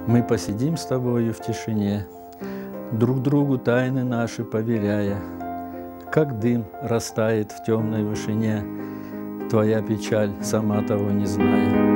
Мы посидим с тобою в тишине, Друг другу тайны наши поверяя, Как дым растает в темной вышине Твоя печаль, сама того не зная.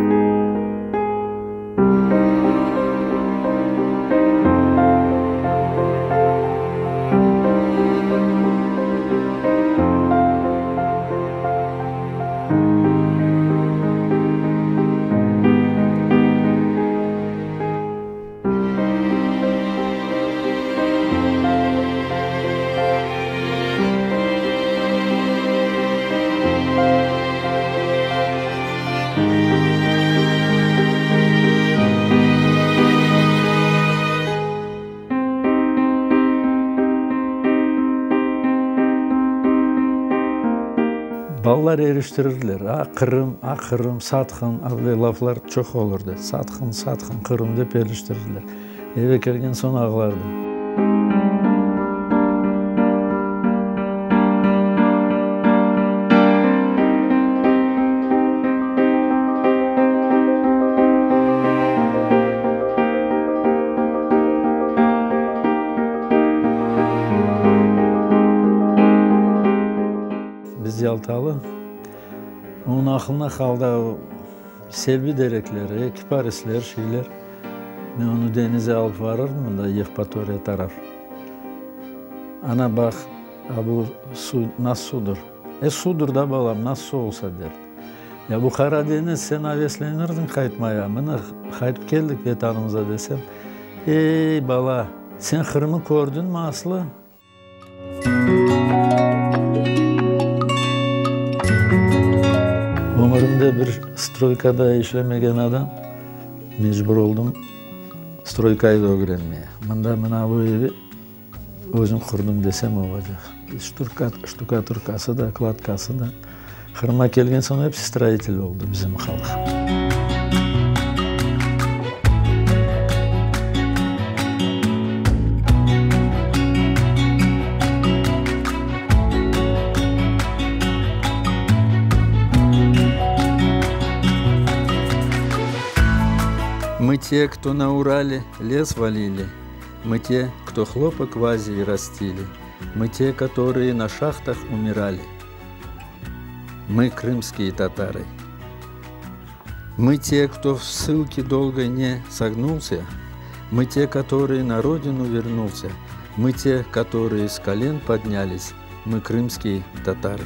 Balalar eriştirirler, a Qırım, a Qırım, satqın, a böyle laflar çoq olurdı. Satqın, satqın Qırım dep eriştirirler. Eve kelgen soñ ağlardım. Biz Yaltalı. Onıñ aqlına qaldı o selbi derekleri, kiparisler, şeyler. Men onı deñize alıp varırdım, mında Yevpatoriya taraf. Ana, baq, a bu suv nasıl suvdır? E, suvdır da, balam, nasıl suv olsa, derdi. Ya bu Qara deñiz, sen aveslenirdiñ qaytmaya, mına, qaytıp keldik Vetanımıza, desem, Ey, bala, sen Qırımı kördiñmi aslı? Ömürimde bir stroykada işlemegen adam, mecbur oldım stroykayı da ögrenmeye. Mında mına bu evi özüm qurdım desem olacaq. Ştukaturkası da, kladkası da. Qırımğa kelgen soñ episi stroitel oldı bizim halq. Мы те, кто на Урале лес валили, Мы те, кто хлопок в Азии растили, Мы те, которые на шахтах умирали. Мы крымские татары. Мы те, кто в ссылке долго не согнулся, Мы те, которые на родину вернулся, Мы те, которые с колен поднялись, Мы крымские татары.